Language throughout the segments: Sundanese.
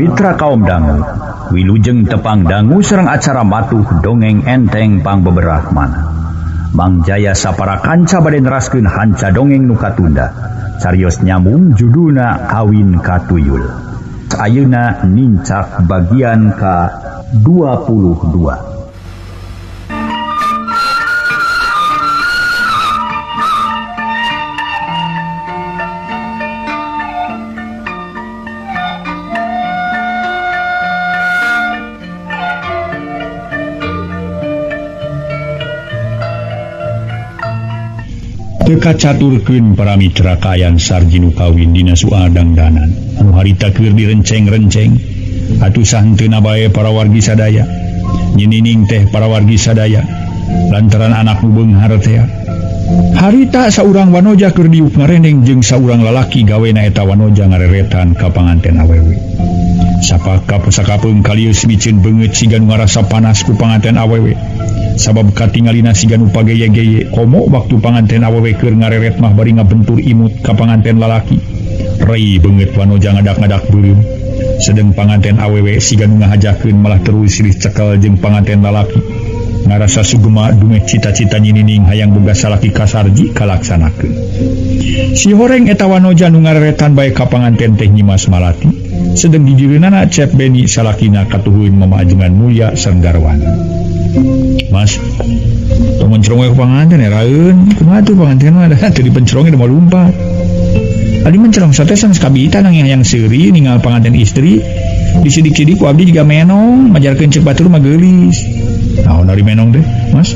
Mitra kaum dangu, wilujeng tepang dangu sareng acara matuh dongeng enteng pangbeberahmana. Mang Jaya sapara kanca bade neraskeun hanca dongeng nu katunda. Carios nyambung judulna Kawin Katuyul. Ayeuna nincak bagian ka 22. Teu kacaturkeun para mitra kaayaan Sarji nu kawin dina soal dangdanan anu harita keur direnceng-renceng atuh sahenteuna bae para wargi sadaya nyinining teh para wargi sadaya lantaran anak nu beunghar teh harita saurang wanoja keur diuk ngarendeng jeung saurang lalaki gawena eta wanoja ngareretan ka panganten awewe sapaka sakapeung kalius miceun beungeut siga nu ngarasa panas ku panganten awewe sabab katingalina siga nu pageye-geye komo waktu panganten awewe keur ngareret mah bari ngabentur imut ka panganten lalaki rei beungeut wanoja ngadak-ngadak beureum sedeng panganten awewe siga nu ngahajakeun malah terus silih cekel jeung panganten lalaki ngarasa sugema dumeh cita-cita nyinining hayang boga salaki ka Sarji kalaksanakeun si horeng eta wanoja nu ngareretan bae ka panganten teh Nyimas Malati sedeng gigireunana Cep Beni salakina katuhuin Mama Ajengan Mulya sareng garwana. Mas, tong mencerong we panganten eraeun. Kumaha tuh panganten mah da teu dipencerong ge moal lumpat. Adi mencerong sate sanes kabitan nang yang seuri ninggal panganten istri, disidik-sidik ku abdi juga menong, majarkeun ceuk batur mah geulis. Naon ari menong teh, Mas?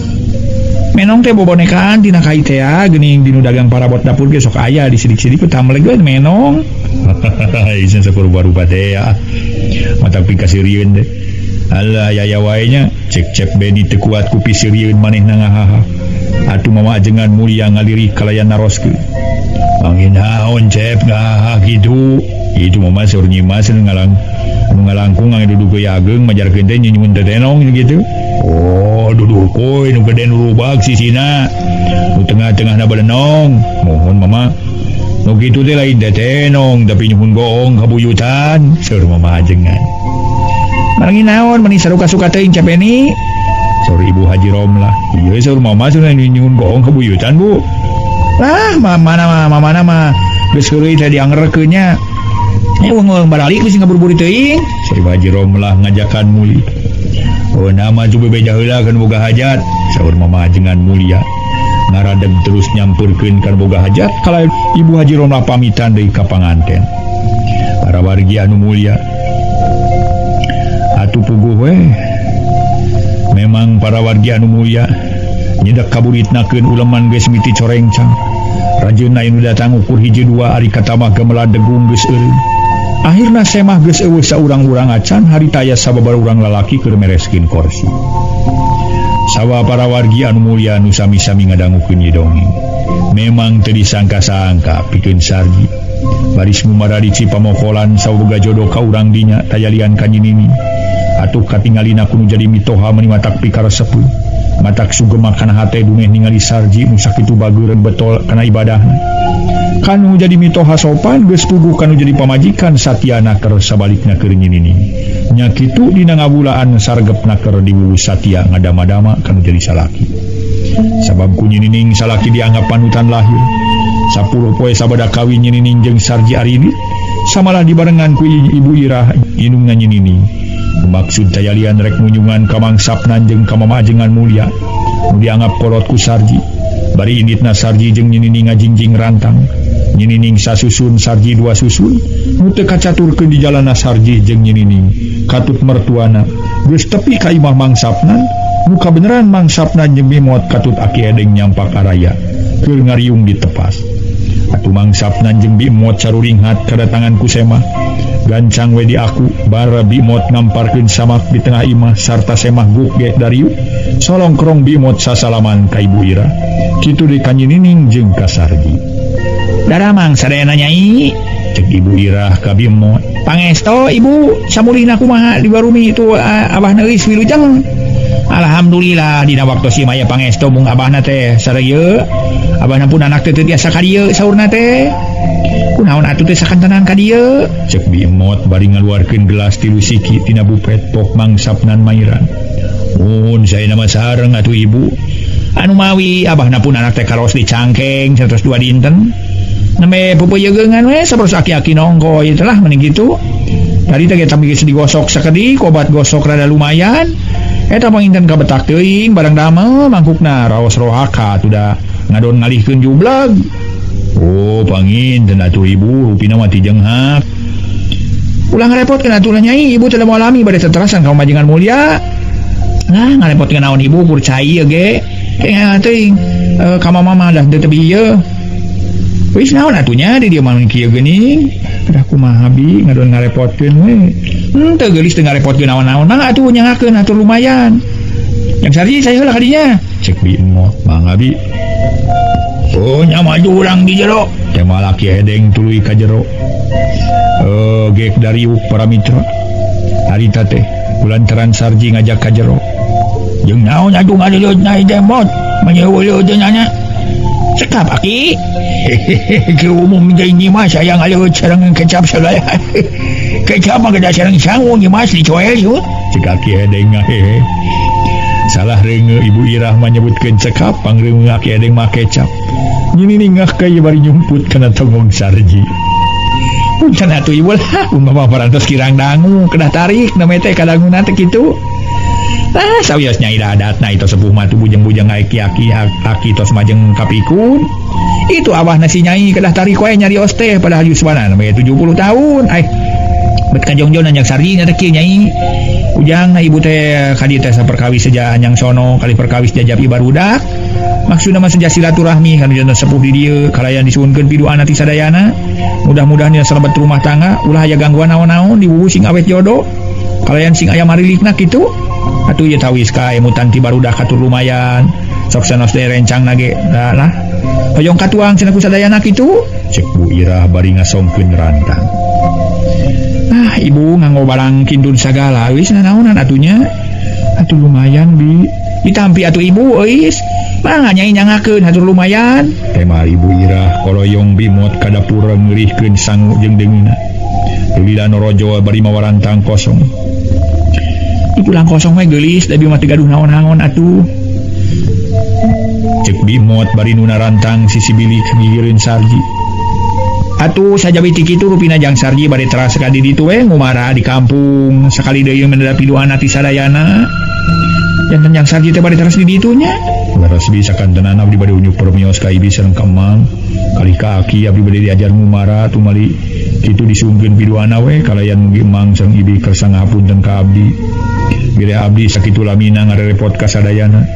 Menong teh bobonekaan tina kai teh geuning dinu dagang parabot dapur ge sok aya disidik-sidik ku tamleg we menong. Ieu sakur rupa teh ya. Matak pikaseurieun teh. Alah yaya wae nya cek Cep Beni teu kuat ku piseurieun manehna ngahaha. Atuh Mama Ajengan Mulya ngalirih kalayan naroskeun. Mangin naon Cep ngahaha kitu. Itu mama saur Nyimas nu ngalangkung ngange duduh ge ageung majarkeun teh nyunyun tetenong gitu. Oh duduh koe nu gede nu rubag sisina. Nu tengah-tengahna balenong. Mohon mama nu kitu teh lain tetenong tapi nyuhun goong kabuyutan saur Mama Ajengan. Marangi naon meni saruka-suka teuing Cep Beni? Saur Ibu Haji Romlah. Ieu saur mama cenah nyuhun goong kabuyutan, Bu. Lah, mamana mah, mamana mah geus heureuy teh diangerkeun nya. Wong baralik geus ngaburburi teuing. Saur Ibu Haji Romlah ngajakan muli. Oh, nama cu bebeja heula kan boga hajat. Saur Mama Ajengan Mulya. Ngaradeg terus nyampeurkeun kan boga hajat kala Ibu Haji Romlah pamitan deui ka panganten. Para wargi anu mulya, atuh puguh we. Memang para wargi anu mulya nyedak kaburitnakeun uleman geus miti corengcang. Rajeuna anu datang ukur hiji dua ari katamah gamelan degung geus eureun. Akhirna semah geus eueuh saurang-urang acan harita aya sababaraha urang lalaki keur mereskeun korsi. Sawa para wargi anu mulya nu sami-sami ngadangukeun ieu dongeng. Memang teu disangka-sangka pikeun Sarji. Baris ngumaradi Cipamokolan saboga jodoh ka urang dinya tayalian ka Nyinini. Atuh katingalina kudu jadi mitoha meuni matak pikaresepeun. Matak sugema kana hate dumeh ningali Sarji nu sakitu bageureun betol kana ibadahna. Kanu jadi mitoha sopan geus puguh kanu jadi pamajikan satiana keur sabalikna keur Nyinini. Nya kitu dina ngabulaan sargepna keur diwuwu satia ngadama-dama kanu jadi salaki. Sabab ku Nyinining salaki dianggap panutan lahir. 10 poe sabada kawin Nyinining jeung Sarji arini samalah dibarengan ku Ibu Irah indungna Nyinining. Maksud tayalian rek munjungan ka Mang Sapnan jeung ka Mama Ajengan Mulya nu dianggap kolot ku Sarji. Bari inditna Sarji jeung Nyinining ngajingjing rantang. Nyinining sasusun Sarji dua susun nu teu kacaturkeun di jalanna Sarji jeung Nyinining katut mertuana geus tepi ka imah Mang Sapnan nu kabeneran Mang Sapnan jeung Bimot katut Aki Edeng nyampak araya keur ngariung ditepas. Atuh Mang Sapnan jeung Bimot caruringhat kadatangan ku semah. Gancang we di aku bara Bimot ngamparkeun samak di tengah imah sarta semah guk ge dariuk solongkrong Bimot sasalaman ka Ibu Ira kitu deui ka Nyinining jeung ka Sarji. Daramang sadayana nyai cek Ibu Irah ka Bimot. Pangesto Ibu samulihna kumaha di warumi itu abah neuis wilujeng. Alhamdulillah dina waktu si maya pangesto mung abahna teh sareu abahna pun anak teh teu tiasa ka dieu saurna teh. Kunaon atuh teh sakantenan ka dieu? Cek Bi Emot bari ngaluarkeun gelas tilu siki tina bupet pok Mang Sapnan mairan. Mun saya nama sareng atuh ibu. Anu mawi abahna pun anak teh karos dicangkeng 102 dinten. Nembe pupeuyeungan we sabaros aki-aki nongko ieu teh lah mending kitu. Tadi teh kita geus digosok sakedik, obat gosok rada lumayan. Eta panginten kabetak teuing barang damel mangkukna raos rohaka atuh ngadon ngalihkeun jubleg. Oh, panginten atuh ibu rupina mah ti jenghak. Ulah ngarepotkeun atuh lah nyai, ibu teh moal lami bade teterasan ka pamajikan mulia. Nah, ngarepotkeun naon ibu kur cai ieu ge. Kenging teuing ka mama mah dah teu teu ieu. Wis naon atunya di dieu mah kieu geuning. Kedah kumaha bi ngadon ngarepotkeun we. Teu geulis teu ngarepotkeun naon-naon. Mangga atuh nyangakeun atuh lumayan. Yang Sarji saya heula ka dinya. Cek Bi Emot, mangga bi. Oh, nya maju urang di jero. Teh malaki hedeng tuluy ka jero. Gek dariuk para mitra. Harita teh kulantaran Sarji ngajak ka jero. Jeung naon atuh ngaleuleut na demot. Manyeuleuleut nanya. Cekap aki. Hehehe, ke umum deui nyimas aya ngaleuleut sareng kecap sagala. Kecap mah geus sareng sangu nyimas dicoel yeuh. Cek aki hedeng ngahehe. Salah reunge Ibu Irah menyebutkeun cekap pangreunge aki hedeng mah kecap. Nyini ningah ka ieu bari nyumput kana tonggong Sarji. Punten atuh ibu lah, umpama parantos kirang dangu kedah tarik name teh kadanguna teh kitu. Ah, sawios nyai adatna itu sepuh mah tuh bujeng-bujeng aki-aki aki tos majeng kapikun. Itu abahna si nyai kedah tarik wae nyarios teh padahal yuswana namanya 70 tahun. Ai bet kajongjon anjang Sarji nya teh kieu nyai. Ujang na ibu teh ka dieu teh saperkawis seja anjang sono kali perkawis jajab ibarudak. Maksudna mah seja silaturahmi kanu janten sepuh di dieu kalayan disuhunkeun piduana ti sadayana. Mudah-mudahan dina salebet rumah tangga ulah aya gangguan naon-naon diwuwu sing awet jodoh. Kalayan sing aya marilikna kitu. Atuh ieu tawis ka emutan ti barudak katur lumayan. Sok sanos teh rencang nage lah. Hoyong katuang cenah ku sadayana kitu. Cek Bu Irah bari ngasongkeun rantang. Ah, ibu nganggo barang kintun sagala wis nanaonan atunya. Atuh lumayan bi. Ditampi atuh ibu euis. Mangga nyai nyangakeun hatur lumayan. Tema Ibu Irah koloyong bimot ka dapur ngeurihkeun sangu jeung deungeuna. Lila norojo bari mawarantang kosong. Dipulang kosong we geulis da bi mah teu gaduh naon-naon atuh. Cek bimot bari nu narantang sisi bilik ngigireun Sarji. Atuh sajawi ti kitu rupina jang Sarji bari teras ka di ditu we ngumara di kampung sakali deui mendadak piduana ti sadayana. Janten jang Sarji teh bari teras di ditu nya. Leres bisa kantenan abdi bade unjuk permios ka ibi sareng ka emang. Kali ka aki abdi bade diajar ngumara tumali kitu disungkeun piduana we kalayan mugi emang sareng ibi kersa ngahapunten ka abdi. Bire abdi sakitu lamina ngarerepot ka sadayana.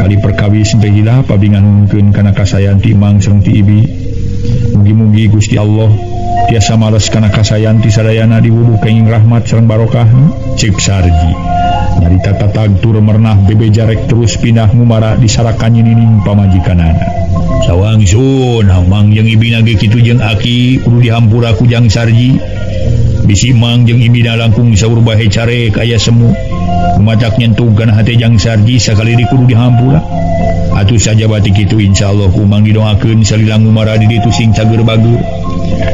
Kali perkawis teh hilap abdi nganungkeun kana kasayan ti emang sareng ti ibi. Mugi-mugi Gusti Allah tiasa males kana kasayan ti sadayana diwubuh kenging rahmat sareng barokah. Cek Sarji. Nyarita tatag tur mernah bebeja rek terus pindah ngumara di sarakan nyinining pamajikanana. Sawangsun mang jeung ibina ge kitu jeung aki kudu dihampura ku jang Sarji. Bisi mang jeung ibina langkung saur bahe carek aya semu. Matak nyentuh kana hate jang Sarji sakali di kudu dihampura. Atuh sajabati kitu insyaallah ku mang didoakeun salila ngumara di ditu sing cager bager.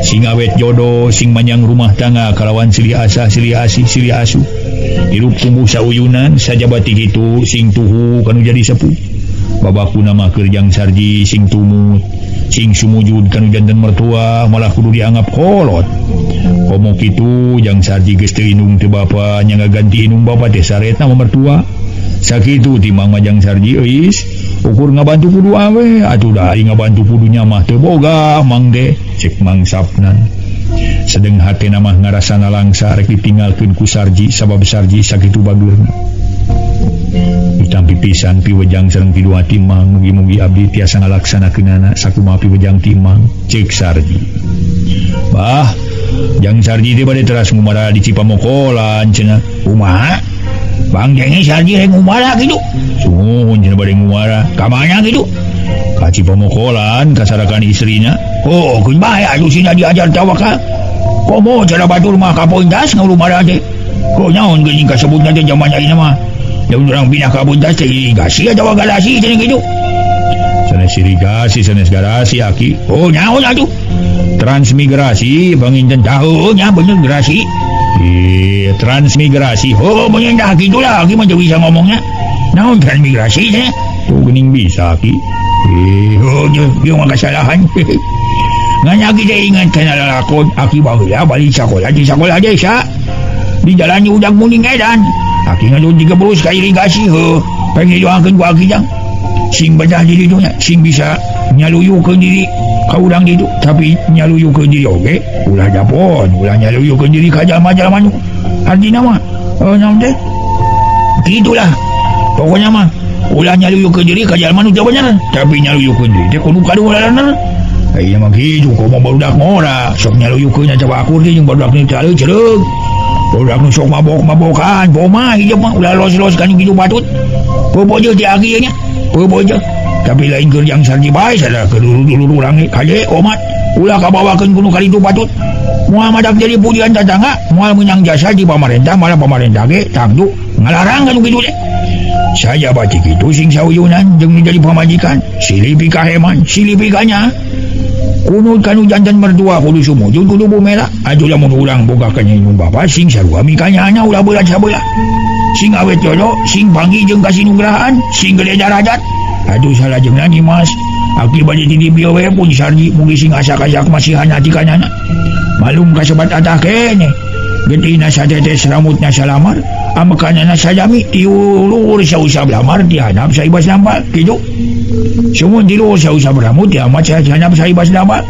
Sing awet jodoh, sing manyang rumah tangga kalawan silih asah, silih asih, silih asuh. Hirup tumbuh sauyunan sajabati kitu sing tuhu kanu jadi sepuh. Babakuna mah keur jang Sarji sing tumut, sing sumujud kanu janten mertua malah kudu dianggap kolot. Komo kitu jang Sarji geus teu indung teu bapa nya ngaganti indung bapa teh saretna mah mertua. Sakitu timang mah jang Sarji euis ukur ngabantu kudu awe atuh da ari ngabantu kudunya mah teu boga mang teh cek Mang Sapnan. Sedeng hatena mah ngarasana langsa rek ditinggalkeun ku Sarji sabab Sarji sakitu bageurna. Ditampi pisan piwejang sareng piduati mang mugi-mugi abdi tiasa ngalaksanakeunana sakumaha piwejang ti mang cek Sarji. Bah, jang Sarji teh bade teras ngumara di Cipamokolan cenah. Kumaha? Bang jenge Sarji rek ngumara kitu. Sungguh cenah bade ngumara. Ka mana kitu? Ka Cipamokolan kasarakan istrina. Oh, keun bae atuh sina diajar tawakal. Komo cara batur mah ka Pontas ngumara teh. Ko naon geuning kasebutna teh jaman ayeuna mah. Lamun urang pindah ka Pontas teh irigasi atawa garasi cenah kitu. Sanes irigasi sanes garasi aki. Oh, naon atuh? Transmigrasi panginten tahu nya bener grasi. Transmigrasi. Oh, bener dah kitu lah aki mah bisa ngomongnya. Naon transmigrasi teh? Tuh geuning bisa aki. Oh, ieu mah kasalahan. Ngan aki teh ingat kana lalakon aki baheula balik sakola di sakola desa. Di jalan udah muning edan. Aki ngadun digebrus ka irigasi heuh. Pengen doakeun ku aki jang. Sing bedah diri nya, sing bisa nyaluyukeun diri ka urang ditu, tapi nyaluyukeun diri oge ulah japon, ulah nyaluyukeun diri ka jalma-jalma nu artina mah naon teh? Kitulah. Pokoknya mah ulah nyaluyukeun diri ka jalma nu teu bener, tapi nyaluyukeun diri teh kudu kadulalana. Ieu mah kitu komo barudak ngora, sok nyaluyukeun coba akur teh jeung barudak nu teu cereug. Barudak nu sok mabok-mabokan, poma hidup mah ulah los-los kan kitu patut. Popojo ti aki nya, popojo. Tapi lain keur jang Sarji bae sada keur dulur-dulur urang kade omat ulah kabawakeun kudu kalitu patut. Moal madak jadi pujian tatangga, moal meunang jasa di pamarentah, malah pamarentah ge tangtu ngalarang kan kitu teh. Saya baca kitu sing sauyunan jeung jadi pamajikan, silih pikaheman, silih pikanya. Kunud kanu jantan mertua kudu sumujud kudu bumela. Atuh lamun urang boga kanyang bapa sing sarua mikanyana ulah berat sabelah. Sing awet jodoh, sing panggih jeung kasinugrahan, sing gede darajat. Aduh salajengna Nyimas, aki bade titip ieu we pun Sarji mugi sing asak-asak masihan ati kanana. Malum kasebat atah keneh. Getihna satetes rambutna salamar, amekanana sajami tiulur sausap lamar dihanap saibas nampal kitu. Sumun tilu sausap rambut diamat sahanap saibas nampal.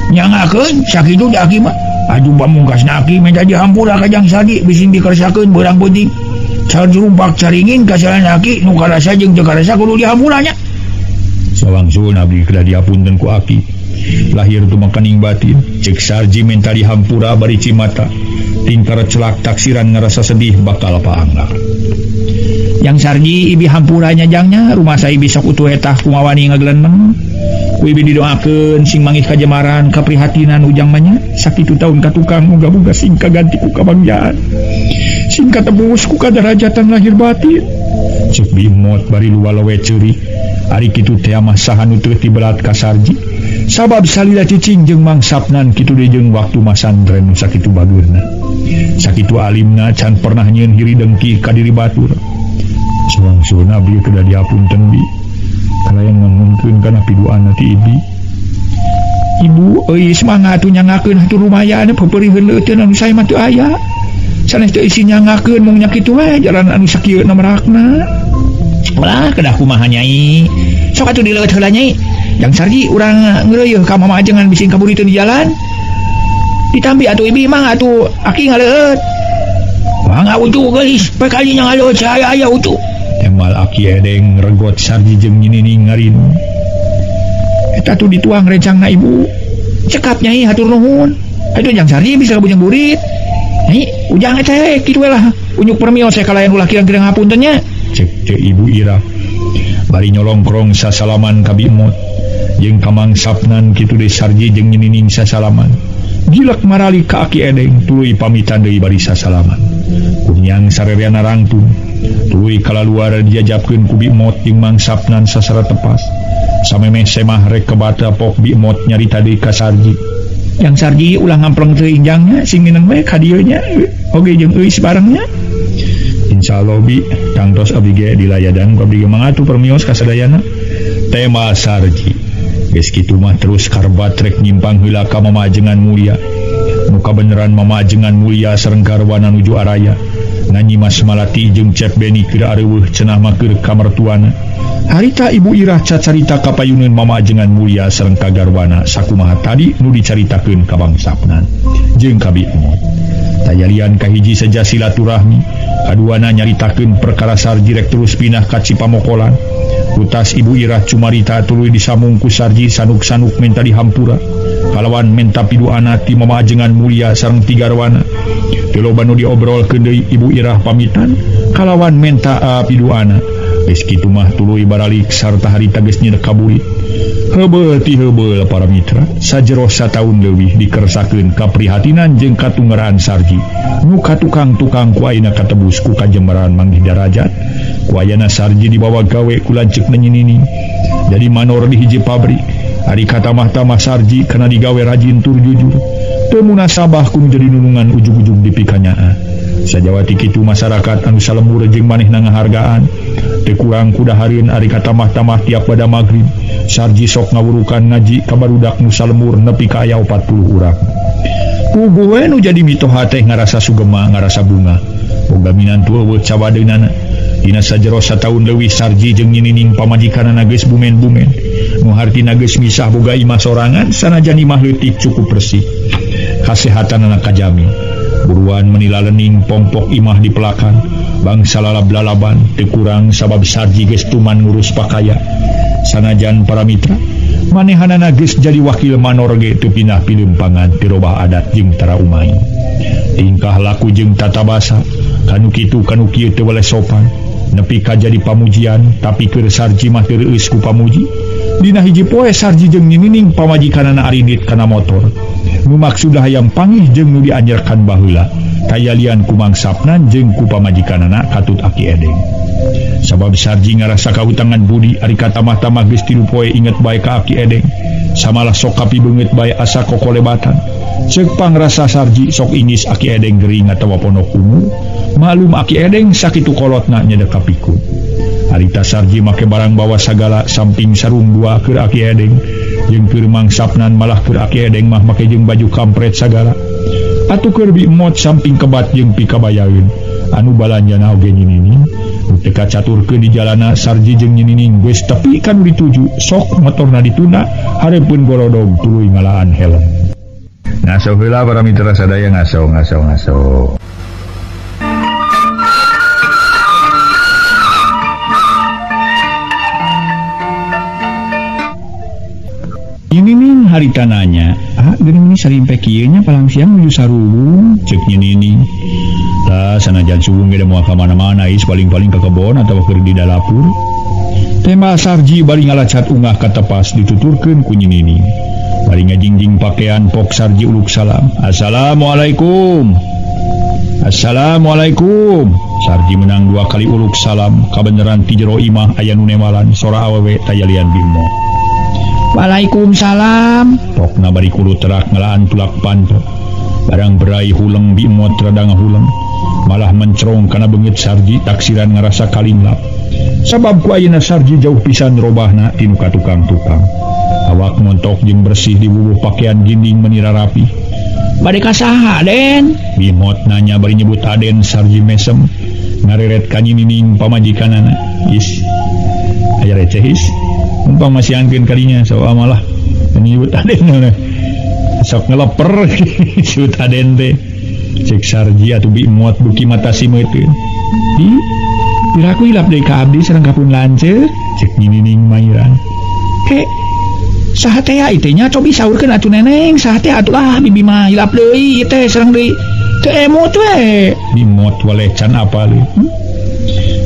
Nyangakeun sakitu di aki mah. Aduh pamungkasna aki minta dihampura ka Jang Sarji bising dikersakeun beurang peuting. Sarjurumpak caringin kasalan aki nu karasa jeung teu karasa kudu dihampura nya. Sawangsul abdi kedah dihapunten ku aki. Lahir tumekaning batin, cek Sarji minta dihampura bari cimata. Tingkar celak taksiran ngerasa sedih bakal paanggar. Yang Sarji ibi hampuranya jangnya, rumah saya bisa utuh etah kumawani ngageleneng. Ku ibi didoakeun sing mangih kajemaran kaprihatinan ujang manya sakitu taun ka tukang muga-muga sing kaganti ku kabagjaan. Sing katebus ku kadarajatan lahir batin. Cek Bimot bari luwalowe ceuri. Ari kitu teh mah saha nu teu tibelat ka Sarji. Sabab salila cicing jeung mangsapnan kitu deui jeung waktu masantren nu sakitu bageurna. Sakitu alimna can pernah nyieun hiri dengki ka diri batur. Sawangsulna abdi kedah dihapunten bi. Kalayan ngangunkeun kana piduana ti ibi. Ibu euy semangat atuh nyangakeun hatur lumayan peupeurihkeun leuteun anu sae mah teu aya. Sanes teu isi nyangakeun mung nya kitu we jalan anu sakieu na merakna. Ulah kedah kumaha nyai. Sok atuh dileueut heula nyai. Jang Sarji urang ngeureuh ka mama ajengan bising kaburiteun di jalan. Ditampi atuh ibi mah atuh aki ngaleueut. Mangga utuh geulis, poe kali nya ngaleueut saya aya utuh. Emal aki edeng regot Sarji jeung nyinining ngarinu. Eta tuh dituang rencangna ibu. Cekap nyai hatur nuhun. Atuh Jang Sarji bisa kabujang burit. Nyai ujang eta kitu we lah. Unyuk permios saya kalayan ulah kirang-kirang hapunten nya. Cek teh Ibu Ira. Bari nyolongkrong sasalaman ka Bimot. Jeung kamangsapnan kitu deui Sarji jeung nyinining sasalaman. Gilek marali ka aki edeng tuluy pamitan deui bari sasalaman. Kunyang sarereana rangtung. Tuluy kalaluar dijajapkeun ku Bimot jeung mangsapnan sasara tepas. Samemeh semah rek kebata pok Bimot nyarita deui ka Sarji. Yang Sarji ulah ngampleng teuing jangnya sing mineng we ka dieu nya. Oge jeung euis barengnya. Insyaallah bi tangtos abdi ge dilayadan ku abdi ge mangatu permios ka sadayana. Tema Sarji. Geus kitu mah terus karbat rek nyimpang heula ka mamajengan mulia. Nu kabeneran mamajengan mulia sareng garwana nuju araya. Nganyimas Malati jeung Cep Beni keur areuweuh cenah mah keur ka mertuana. Harita Ibu Irah cacarita kapayuneun mamajengan mulia sareng ka garwana sakumaha tadi nu dicaritakeun ka bangsapnan jeung ka Bimot. Tajalian kahiji saja silaturahmi, kaduana nyaritakeun perkara Sarji rek terus pindah ka Cipamokolan. Utas Ibu Irah cumarita tuluy disamung ku Sarji sanuk-sanuk menta dihampura. Kalawan menta piduana ti mamajengan mulia sareng ti garwana. Teu loba nu diobrolkeun deui Ibu Irah pamitan kalawan menta piduana. Geus kitu mah tuluy baralik sarta harita geus nyedek ka burit. Heubeul ti heubeul para mitra, sajero sataun leuwih dikersakeun kaprihatinan jeung katungeran Sarji. Nu katukang-tukang ku ayeuna katebus ku kajembaran manggih darajat. Ku ayana Sarji dibawa gawe ku lanceuk nyinini. Jadi manor di hiji pabrik. Ari katamah-tamah Sarji kana digawe rajin tur jujur. Teu munasabah ku nu jadi nulungan ujug-ujug dipikanyaah. Sajawati kitu masyarakat anu salembur jeung manehna ngahargaan. Teu kurang kudahareun ari katamah-tamah tiap pada magrib. Sarji sok ngawurukan ngaji ka barudak nu salembur nepi ka aya 40 urang. Puguh we nu jadi mitoha teh ngarasa sugema ngarasa bunga. Boga minantu eueuh cawadeunana. Dina sajero sataun leuwih Sarji jeung Ninining pamajikanana geus bumen-bumen. Nu hartina geus misah boga imah sorangan sanajan imah leutik cukup bersih. Kasehatanana kajamin. Buruan menila lening pongpok imah dipelakan. Bangsa lalab-lalaban teu kurang sabab Sarji geus tuman ngurus pakaya. Sanajan para mitra manehanana geus jadi wakil manor ge teu pindah pilempangan tirobah adat jeung tara umai. Tingkah laku jeung tata basa kanu kitu kanu kieu teu weleh sopan. Nepi ka jadi pamujian tapi keur Sarji mah teu reueus ku pamuji. Dina hiji poe Sarji jeung Ninining pamajikanana arindit kana motor. Nu maksudna hayang pangih jeung nu dianjerkan baheula. Kayalian ku Mang Sapnan jeung ku pamajikanana katut Aki Edeng. Sabab Sarji ngarasa kahutangan budi ari katamah-tamah geus 3 poe inget bae ka Aki Edeng. Samalah sok kapibeungeut bae asa kokolebatan. Ceuk pangrasa Sarji sok ingis Aki Edeng gering atawa ponok ungu. Maklum Aki Edeng sakitu kolotna nyedek kapikun. Harita Sarji make barang bawa sagala samping sarung dua keur Aki Edeng jeung keur Mang Sapnan malah keur Aki Edeng mah make jeung baju kampret sagala. Atuh keur biemot samping kebat jeung pikabayaeun. Anu balanjana oge Ninining. Nu teu kacaturkeun di jalana Sarji jeung Ninining geus tepi ka nu dituju sok motorna ditunda hareupeun gorodog tuluy ngalaan helm. Ngaso heula para mitra sadaya ngaso ngaso ngaso. Ninining harita nanya, ah geuning ini sarimpe kieu nya palang siang nuju sarubung, ceuk Ninining. Lah sanajan subuh ge da moal ka mana-mana is paling-paling ka kebon atawa keur di dalapur. Tema Sarji bari ngalacat ungah ka tepas dituturkeun ku Ninining. Bari ngajingjing pakaian pok Sarji uluk salam. Assalamualaikum. Assalamualaikum. Sarji menang 2 kali uluk salam kabeneran ti jero imah aya nu nemalan sora awewe tayalian bimo. Waalaikumsalam. Pokna bari kudu terak ngelaan tulak panto. Barang berai huleng bimot rada ngahuleng. Malah mencerong kana beungeut Sarji taksiran ngarasa kalinglap. Sabab ku ayeuna Sarji jauh pisan robahna tinu ka tukang-tukang. Awak montok jeung bersih diwuwuh pakaian ginding menira rapi. Bade ka saha, Den? Bimot nanya bari nyebut Aden. Sarji mesem ngareret ka Ninining pamajikanana. Is aya receh is. Umpang masih angkeun kalinya soal malah nyebut Aden sok ngeleper sebut Aden teh. Cek Sarji atuh bimot buki mata simeuteun. Hi, piraku hilap deui ka abdi sareng kapun lanceuk. Cek Ninining mairan. Ke saha teh ieu nya cobi saurkeun atuh neneng saha teh atuh ah bibi mah hilap deui ieu teh sareng deui teu emut we. Bimot waleh can apal.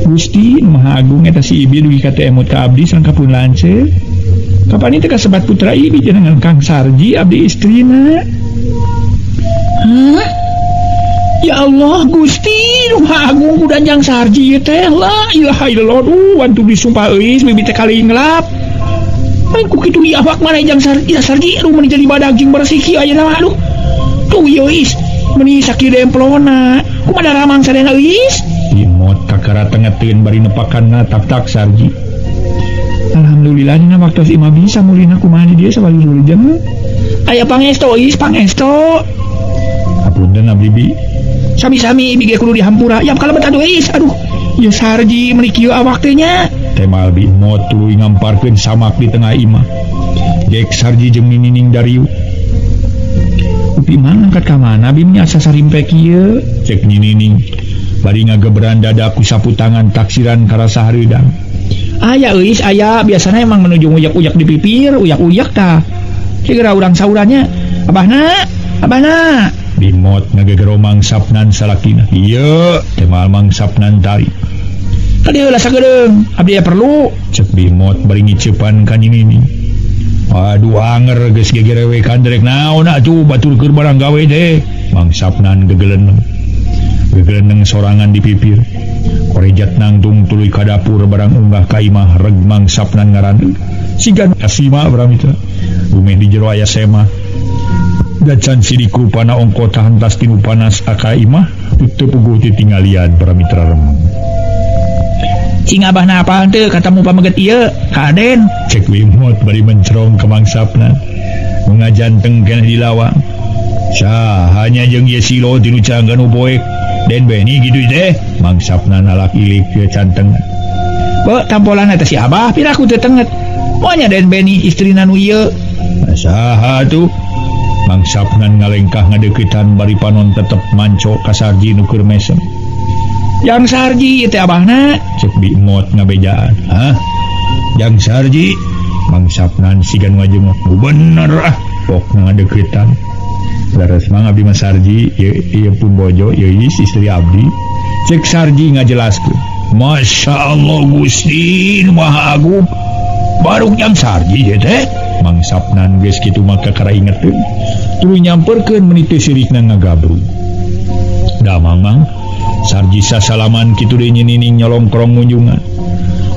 Gusti Maha Agung eta si Ibi dugi ka teu emut ka abdi sareng kapun lanceuk. Kapan ieu teh kasebat putra Ibi jenengan Kang Sarji abdi istrina. Hah? Ya Allah Gusti Maha Agung kudanjang Sarji ieu teh la ilaha illallah duh wantu disumpah euis bibi teh kalinglap. Main ku kitu di awak mana jang Sarji ya Sarji aduh meuni jadi badag jeung bersih kieu ayeuna mah aduh. Tuh ieu euis meuni sakieu demplona. Kumaha daramang sadayana euis? Imot kakara tengeteun bari nepakan tak-tak Sarji. Alhamdulillah dina waktos imah bisa mulina kumaha di dieu sabalujeng. Aya pangesto euis pangesto. Hapunten abdi bi. Sami-sami ibi ge kudu dihampura. Yap kalebet aduh euis aduh. Ieu Sarji meuni kieu awak teh nya. Temal bimot tuluy ngamparkeun samak di tengah imah. Gek Sarji jeung Ninining dariu. Upi mah angkat ka mana bim nya asa sarimpe kieu? Cek Ninining. Bari ngageberan dada ku sapu tangan taksiran karasa hareudang. Aya euis aya biasana emang menuju uyak-uyak di pipir, uyak-uyak tah. Segera urang saurannya. Abahna, abahna. Bimot ngagegero Mang Sapnan salakina. Ieu temal Mang Sapnan tari. Kadieu heula sagedeung, abdi aya perlu. Cek Bimot bari ngiceupan ka Ninining. Aduh anger geus gegerewekan derek naon atuh batur keur barang gawe teh. Mang Sapnan gegeleneng. Gegeleneng sorangan di pipir. Korejat nangtung tuluy ka dapur barang unggah ka imah reg Mang Sapnan ngarandeug. Siga asima para mitra. Bumi di jero aya sema. Dacan sidik rupana ongko tahantas tinu panas aka imah teu puguh titinggalian para mitra remang. Cing abahna apal teu katamu pameget ieu kaden. Cek Wimot bari mencerong ka mangsapna. Nu ngajanteng keneh di lawang. Sahanya jeung ieu silo tinu canggan nu poek. Den Beni gitu teh. Mangsapna nalak ilik ke canteng. Be tampolan eta si abah piraku teu tenget. Moanya Den Beni istrina nu ieu. Saha tuh? Mangsapna ngalengkah ngadeuketan bari panon tetep manco ka Sarji nu keur mesem. Jang Sarji ieu teh abahna. Cek Bimot ngabejaan. Hah? Jang Sarji? Mangsapna siga nu ngajengok. Bener ah, pokna ngadeuketan. Leres mang abdi mah Sarji, ieu pun bojo, ieu istri abdi. Cek Sarji ngajelaskeun. Masya Allah Gusti nu Maha Agung. Baruk jang Sarji ieu teh. Mangsapnan geus kitu maka kakara ingeteun. Tuluy nyamperkeun meuni teu sirikna ngagabru. Da mang Sarji sasalaman kitu deui nyinining nyolongkrong ngunjungan.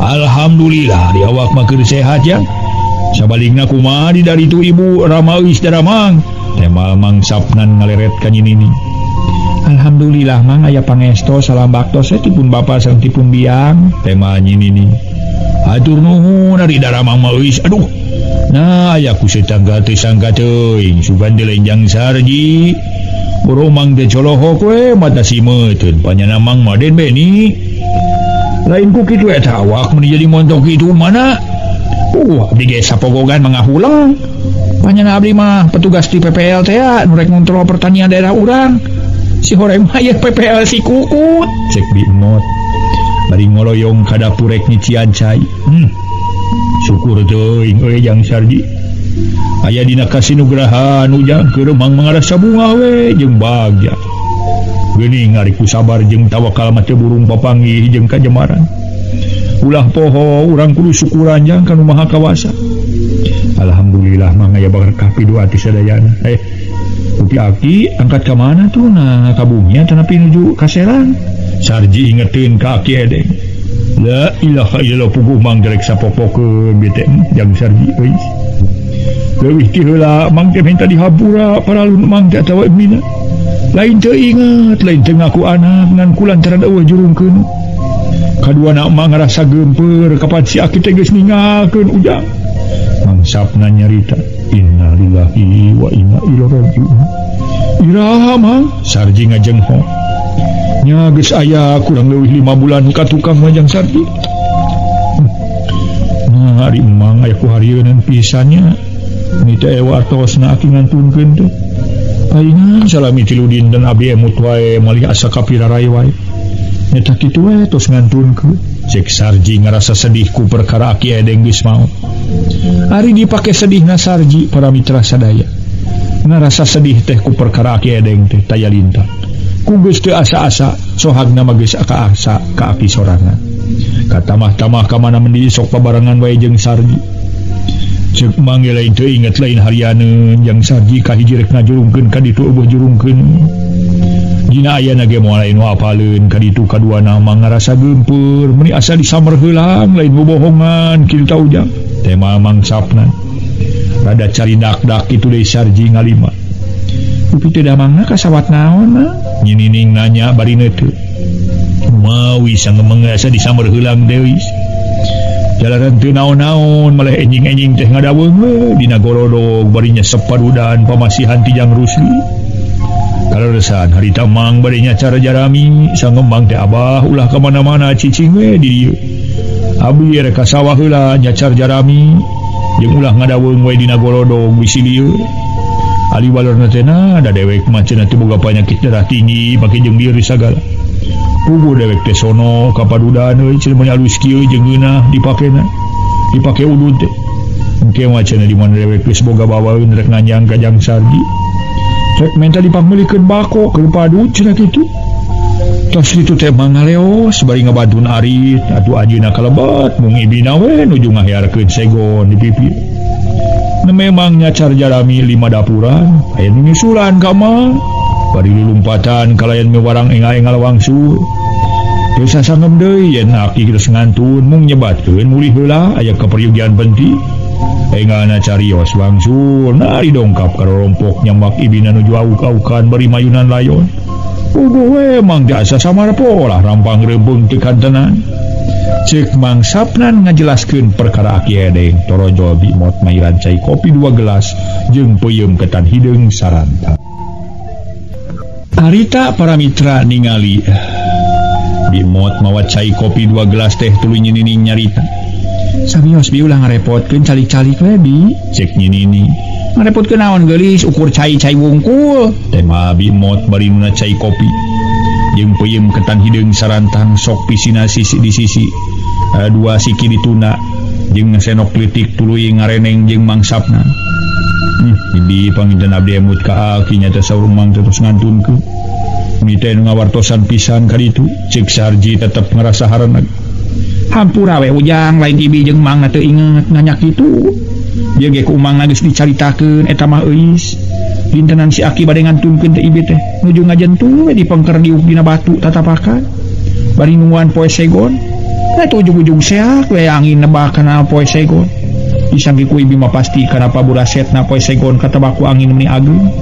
Alhamdulillah di awak mah keur sehat ya. Sabalikna kumaha di dari itu ibu Ramawis daramang. Temal mangsapnan ngaleret ka nyinining. Alhamdulillah mang aya pangesto salam baktos teh pun bapa sareng tipun biang. Temal nyinining. Hatur nuhun ari daramang mah euis. Aduh. Nah, aya ku setangga teh sangka teuing sugan teh lain jang Sarji. Boromang teh colohok we mata simeuteun panyana mang mah Den Beni. Lain ku kitu eta awak mun jadi montok kitu mana? Abdi ge sapogogan mangahulang. Panyana abdi mah petugas di PPL teh nu rek ngontrol pertanian daerah urang. Si horeng mah ieu PPL si kukut. Cek Bimot. Bari ngoloyong ka dapur rek nyician cai. Syukur teuing euy jang Sarji. Aya dina kasinugrahan ujang keur mang mangarasa bunga we jeung bagja. Geuning ari ku sabar jeung tawakal mah teu burung papanggih jeung kajemaran. Ulah poho urang kudu syukuran jang ka Nu Maha Kawasa. Alhamdulillah mang aya berkah pidoa ti sadayana. Upi aki angkat ka mana tuh nah ka bumi tanapi nuju ka Serang. Sarji ingeteun ka aki edeng. La ilaha illallah puguh mang derek sapopokeun bete jang Sarji euy. Leuwih ti heula mang teh minta dihampura paralun mang teh atawa mina. Lain teu inget, lain teu ngaku anak ngan kulantaran eueuh jurungkeun. Kaduana mang ngarasa geumpeur kapan si aki teh geus ninggalkeun ujang. Mangsapna nyarita innalillahi wa inna ilaihi raji'un. Iraha mang Sarji ngajengho. Nya geus aya kurang leuwih 5 bulan ka tukang majang Sarji. Nah, ari emang aya ku harieun pisannya. Ni teh ewa artosna aki ngantunkeun teh. Paingan salami 3 dinten abdi emut wae malih asa kapirarai wae. Nyata kitu we tos ngantunkeun. Cek Sarji ngarasa sedih ku perkara aki edeng geus maot. Ari dipake sedihna Sarji para mitra sadaya. Ngarasa sedih teh ku perkara aki edeng teh taya lintang. Ku geus teu asa-asa sohagna mah geus aka-asa ka aki sorangan. Katamah-tamah ka mana mendi sok pabarengan wae jeung Sarji. Cek mang ge lain teu inget lain harianeun jeung Sarji kahiji rek ngajurungkeun ka ditu eueuh jurungkeun. Dina ayana ge moal lain nu apaleun ka ditu kaduana mah ngarasa geumpeur meuni asa disamer heulang lain bobohongan kitu ta ujang. Tema mangsapna. Rada cari dak-dak kitu deui Sarji ngalima. Upi teu damangna kasawat naon mah? Nyinining nanya bari neuteup. Mawi sangemeng asa disamer heulang deui. Jalanan teu naon-naon malah enjing-enjing teh ngadaweung we dina gorodog bari nyesep padudan pamasihan ti Jang Rusli. Kaleresan harita mang bari nyacar jarami sangembang teh abah ulah ka mana-mana cicing we di dieu. Abdi rek ka sawah heula nyacar jarami jeung ulah ngadaweung we dina gorodog bisi lieu. Ali walorna teh na da dewek mah cenah teh boga panyakit darah tinggi make jeung lieur sagala. Puguh dewek teh sono ka padudan euy cenah meuni alus kieu jeung ngeunah dipakena. Dipake udud teh. Engke mah cenah di mana dewek geus boga bawaeun rek nganjang ka Jang Sarji. Rek menta dipangmeulikeun bako keur padud cenah kitu. Tos kitu teh mangaleos bari ngabantun arit atuh anjeunna kalebet mung ibina we nuju ngahiarkeun segon di pipi. Nah, memang nyacar jarami 5 dapuran aya nu nyusulan ka mah. Bari lulumpatan kalayan mewarang engal-engal wangsul. Teu sasangem deui yen aki geus ngantun mung nyebatkeun mulih heula aya kaperyugian penting. Enggalna carios wangsul nari dongkap ka rorompok nyamak ibina nuju auk-aukan bari mayunan layon. Puguh we mang jasa samar polah rampang reubeung teu kantenan. Ceuk Mang Sapnan ngajelaskeun perkara Aki Edeng torojol Bimot mairan cai kopi 2 gelas jeung peuyeum ketan hideung saranta. Harita para mitra ningali Bimot mawa cai kopi 2 gelas teh tuluy nyinining nyarita. Samios bi ulah ngarepotkeun calik-calik we bi, cek nyinini. Ngarepotkeun naon geulis ukur cai-cai wungkul. Tema Bimot bari nuna cai kopi jeung peuyeum ketan hideung sarantang sok pisina sisi di sisi. Dua siki dituna jeung senok leutik tuluy ngareneng jeung mangsapna. Bibi panginten abdi emut ka aki nya teh saur mang terus ngantunkeun. Mi teh nu ngawartosan pisan ka ditu, ceuk Sarji tetep ngarasa hareneg. Hampura we ujang lain ibi jeung mangna teu inget nganyak kitu. Bieu ge ku umangna geus dicaritakeun eta mah euis. Dintenan si aki bade ngantunkeun teh ibi teh nuju ngajentu we dipengker diuk dina batu tatapakan. Bari nungguan poe segon. Eta ujung-ujung seak we angin nebak kana poe segon. Disangki ku ibi mah pasti kana paburasetna poe segon katabaku angin meuni ageung.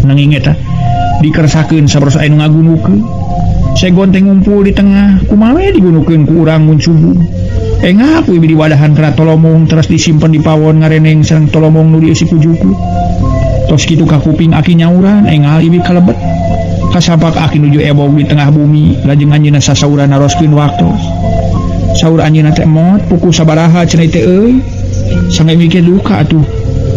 Nanging eta dikersakeun sabaros aya nu ngagunukeun. Segon teh ngumpul di tengah, kumaha we digunukeun ku urang mun subuh. Engah ku ibi diwadahan kana tolomong terus disimpen di pawon ngareneng sareng tolomong nu dieusi ku juku. Tos kitu ka kuping aki nyauran, engal ibi kalebet. Kasapak aki nuju ebog di tengah bumi, lajeng anjeunna sasauran naroskeun waktos. Saur anjeunna teh mot pukul sabaraha cenah teh euy. Sangge mikir duka atuh.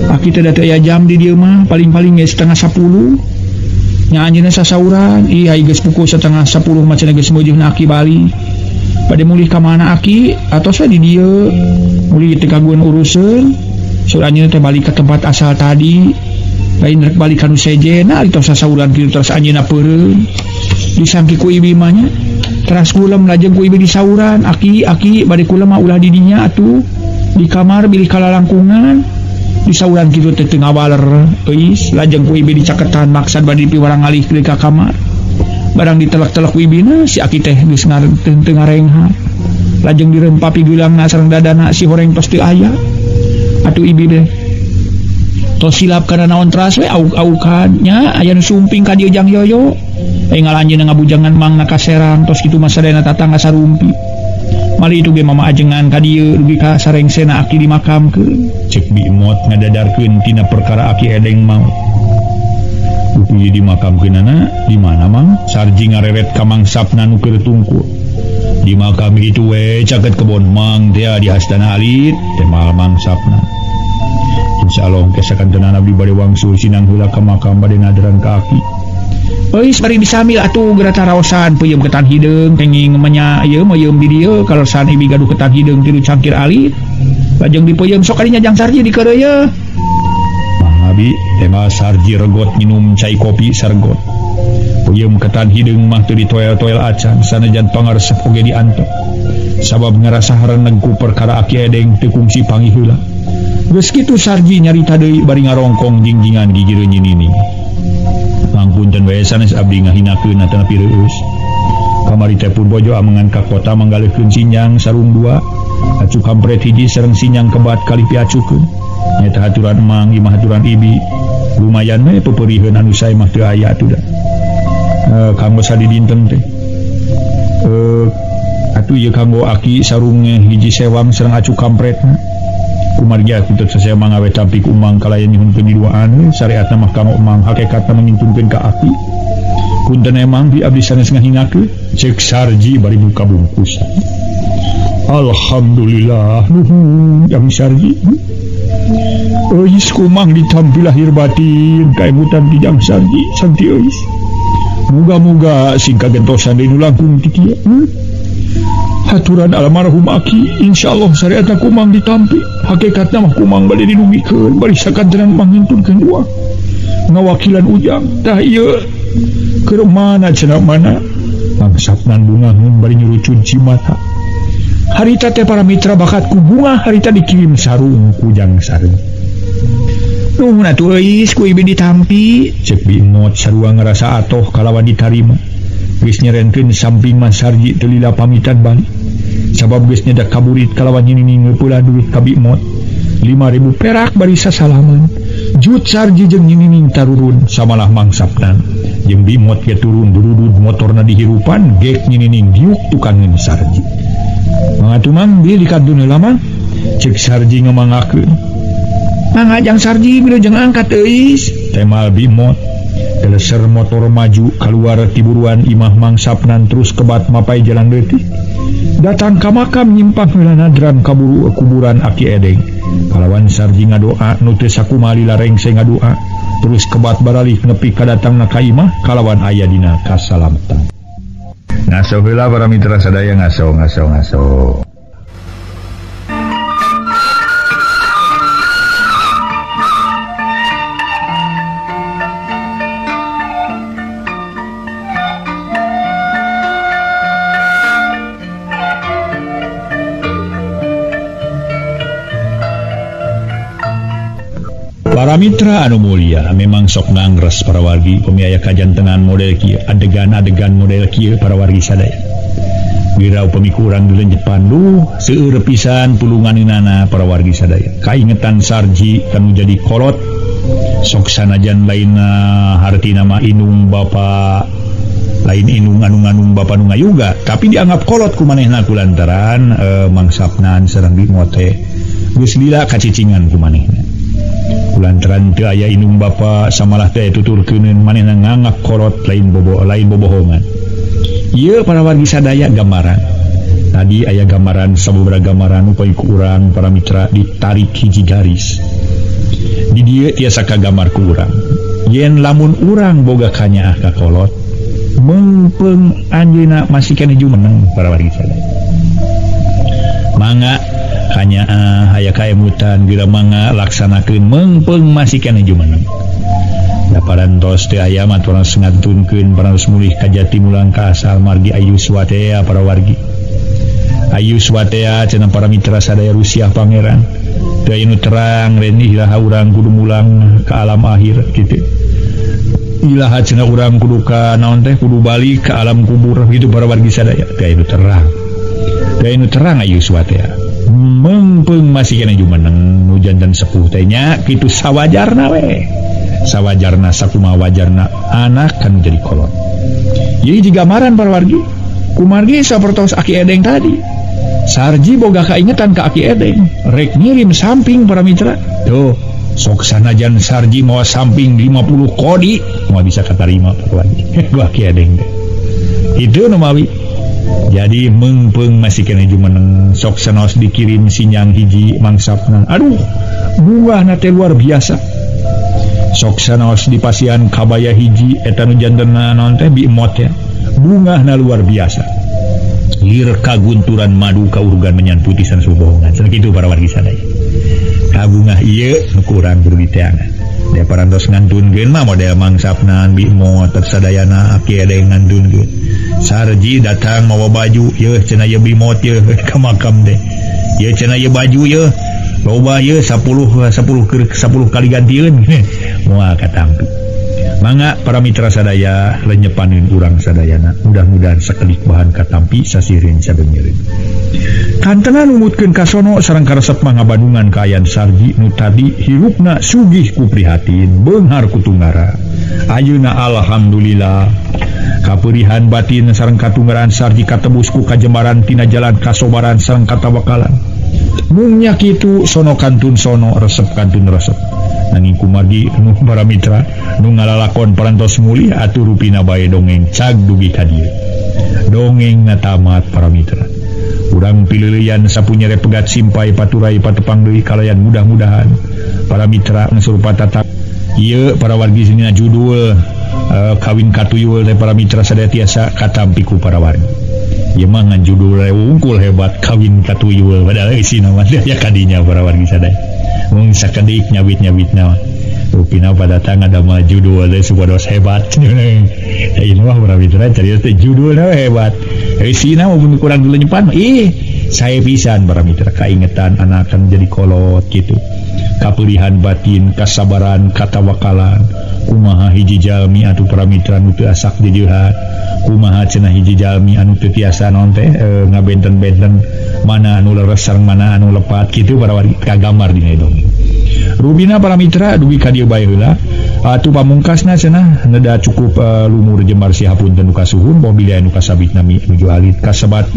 Aki teh da teu aya jam di dieu mah, paling-paling ge 9:30. Nya anjeunna sasauran, ih ai geus pukul 9:30 mah cenah geus meujeuhna aki balik. Bade mulih ka mana aki? Atos we di dieu. Mulih teu kaguan uruseun. Saur anjeunna teh balik ka tempat asal tadi. Lain rek balik ka nu sejenna ari tos sasauran kitu terus anjeunna peureun. Disangki ku ibi mah nya. Teras kulem lajeng ku ibi disauran, aki aki bade kulem mah ulah di dinya atuh. Di kamar bilih kalalangkungan. Disauran kitu teh teu ngawaler euis, lajeng ku ibi dicaketan maksad bade dipiwarang ngalih deui ka kamar. Barang ditelek-telek ku ibina si aki teh geus teu ngarengha. Lajeng dirempa pigeulangna sareng dadana si horeng tos teu aya. Atuh ibi teh tos silap kana naon teras we auk-aukan nya aya nu sumping ka dieu jang yoyo. Enggal anjeunna ngabujangan mangna ka Serang tos kitu mah sadayana tatangga sarumpi. Mali itu ge mama ajengan ka dieu dugi ka sarengsena aki dimakamkeun. Cek Bimot ngadadarkeun tina perkara Aki Edeng maot. Upui dimakamkeunana di mana mang? Sarji ngareret ka Mang Sapna nu keur tungkul. Di makam itu we caket kebon mang teh di hastana alit teh Mang Sapna. Insyaallah ke sakantenan abdi bade wangsul sinang heula ka makam bade nadaran ka aki. Euis bari disamil atuh geura taraosan peuyeum ketan hideung kenging menya ieu meuyeum di dieu kaleresan ibi gaduh ketan hideung tilu cangkir alit. Lajeng dipeuyeum sok kadinya jang Sarji dikeureuyeun. Mang abi tema Sarji regot minum cai kopi sargot. Peuyeum ketan hideung mah teu ditoel-toel acan sanajan pangaresep oge diantep. Sabab ngarasa hareneg ku perkara Aki Edeng teu kungsi panggih heula. Geus kitu Sarji nyarita deui bari ngarongkong jingjingan gigireun nyinini. Mangpunten wae sanes abdi ngahinakeun atanapi reueus. Kamari teh pun bojo amengan ka kota manggaleuhkeun sinyang sarung 2, acu kampret hiji sareng sinyang kebat kalih piacukeun. Nyaeta haturan mang imah haturan ibi. Lumayan we peperiheun anu sae mah teu aya atuh da. Kanggo sadidinten teh. Atuh ieu kanggo aki sarung hiji sewang sareng acu kampretna. Kumargi aku teu sasea mangawe tampi ku umang kalayan nyuhunkeun di duaan syariatna mah kanggo umang hakikatna mengintunkeun ka aki. Punten emang bi abdi sanes ngahinakeun ceuk Sarji bari buka bungkusan. Alhamdulillah nuhun jang Sarji. Euis kumang ditampi lahir batin kaemutan ti jang Sarji santi euis. Muga-muga sing kagentosan deui nu langkung ti kieu. Haturan almarhum aki insyaallah syariatna kumang ditampi hakikatna mah kumang bade didugikeun bari sakantenan mangintunkeun doa ngawakilan ujang tah ieu keur mana cenah mana Mang Sapnan bunga bari nyurucun cimata harita teh para mitra bakat ku bunga harita dikirim sarung ku jang sarung nuhun atuh euis ku ibi ditampi ceuk Bimot sarua ngarasa atoh kalawan ditarima. Geus nyerenkeun samping mah Sarji teu lila pamitan balik. Sabab geus nyedak kaburit kalawan nyinining pula duit ka Bimot. 5.000 perak bari sasalaman. Jut Sarji jeung nyinining tarurun samalah mangsapna. Jeung Bimot ge turun durudud motorna dihirupan gek nyinining diuk tukangeun Sarji. Mangga mang bi dikantun heula mah. Cek Sarji ngamangakeun. Mangga jang Sarji wilujeng angkat euis. Temal Bimot. Teleser motor maju keluar tiburuan imah mangsapnan terus kebat mapai jalan leutik. Datang ka makam nyimpang heula nadran kaburu kuburan Aki Edeng. Kalawan Sarji ngadoa nu teu sakumaha lila rengse ngadoa terus kebat baralih nepi ka datangna ka imah kalawan aya dina kasalamatan. Ngaso heula para mitra sadaya ngaso ngaso ngaso. Para mitra anu mulia memang sok ngangres para wargi pemiaya kajantenan model kieu adegan-adegan model kieu para wargi sadaya. Wirau pemikiran dilenjepan duh seueur pisan pulunganeunana para wargi sadaya. Kaingetan Sarji kanu jadi kolot sok sanajan lainna hartina mah inung bapa lain inung anu-anung bapa nu ngayuga tapi dianggap kolot ku manehna kulantaran mangsapnan sareng Bimote geus lila kacicingan ku manehna. Kulantaran teu aya inung bapa samalah teh tuturkeuneun manehna nganggap kolot lain bobo lain bobohongan. Ieu para wargi sadaya gambaran. Tadi aya gambaran sababaraha gambaran upaya ku urang para mitra ditarik hiji garis. Di dieu tiasa kagambar ku urang. Yen lamun urang boga kanyaah ka kolot, meungpeung anjeunna masih keneh jumeneng para wargi sadaya. Mangga kanyaah aya kaemutan geura mangga laksanakeun meungpeung masih keneh jumeneng. Da parantos teu aya mah parantos ngantunkeun parantos mulih ka jati mulang ka asal margi Ayu Swatea para wargi. Ayu Swatea cenah para mitra sadaya Rusiah pangeran. Teu aya nu terang reni ilaha urang kudu mulang ka alam akhir kitu. Ilaha cenah urang kudu ka naon teh kudu balik ka alam kubur kitu para wargi sadaya. Teu aya nu terang. Teu aya nu terang Ayu Swatea. Meungpeung masih keneh jumeneng nu janten sepuh teh nya kitu sawajarna we. Sawajarna sakumaha wajarna anak kan jadi kolot. Ieu hiji gambaran para wargi. Kumargi sapertos Aki Edeng tadi. Sarji boga kaingetan ka Aki Edeng, rek ngirim samping para mitra. Tuh, sok sanajan Sarji mawa samping 50 kodi, moal bisa katarima para wargi. Ku Aki Edeng teh. Itu nu mawi. Jadi meungpeung masih keneh jumeneng sok sanaos dikirim sinyang hiji mangsapna. Aduh, buahna teh luar biasa. Sok sanaos dipasihan kabaya hiji eta nu jantenna naon teh Bimot ya. Bungahna luar biasa. Lir kagunturan madu kaurugan menyan putih sanes bohongan. Cenah kitu para wargi sadaya. Kabungah ieu nu kurang kudu diteangan. Da parantos ngantunkeun mah model mangsapna Bimot sadayana Aki Edeng ngantunkeun. Sarji datang mawa baju yeuh cenah ieu Bimot yeuh ka makam teh. Yeuh cenah ieu baju yeuh loba yeuh 10 kali gantieun. Moal katampi. Mangga para mitra sadaya lenyepaneun urang sadayana. Mudah-mudahan sakedik bahan katampi sasirin sabeunyeun. Kantenan numutkeun kasono sareng karesep mah ngabandungan kaayaan Sarji nu tadi hirupna sugih ku prihatin beunghar ku tunggara. Ayeuna alhamdulillah kaperihan batin sareng katunggaraan Sarji katebus ku kajembaran tina jalan kasobaran sareng katawakalan. Mungnya kitu sono kantun sono resep kantun resep. Nanging kumargi nu para mitra nu ngalalakon parantos mulih atuh rupina bae dongeng cag dugi ka dieu. Dongeng tamat para mitra. Urang pileuleyan sapunyere pegat simpai paturai patepang deui kalayan mudah-mudahan para mitra ngasurupa tatap ieu para wargi sinina judul kawin katuyul teh para mitra sadaya tiasa katampi ku para wargi. Ieu mah ngan judul wungkul hebat kawin katuyul padahal isina mah aya kadinya para wargi sadaya. Mung sakedik nyabit-nyabitna rupina pada datang ada mah judul teh supados hebat. Ieu mah para mitra carita teh judulna hebat. Isina maupun kurang dilenyepan ih saya pisan para mitra kaingetan anak kan jadi kolot gitu. Kaperihan batin, kasabaran, katawakalan, Kumaha hiji jalmi atuh para mitra nu teu asak jejeuhan, kumaha cenah hiji jalmi anu teu tiasa naon teh ngabenten-benten mana anu leres sareng mana anu lepat kitu para wargi kagambar dina dongeng. Rubina para mitra dugi ka dieu bae heula. Atuh pamungkasna cenah neda cukup lumur jembar si hapunten nu kasuhun mobil anu kasabit nami nuju alit kasebat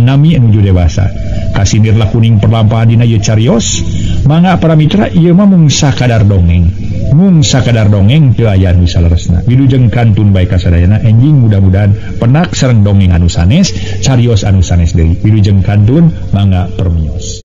nami nuju dewasa. Kasindirlah kuning perlampahan dina ieu carios. Mangga para mitra ieu mah mung sakadar dongeng. Mung sakadar dongeng teu aya nu saleresna. Wilujeng kantun bae kasadayana enjing mudah-mudahan penak sareng dongeng anu sanes, carios anu sanes deui. Wilujeng kantun mangga permios.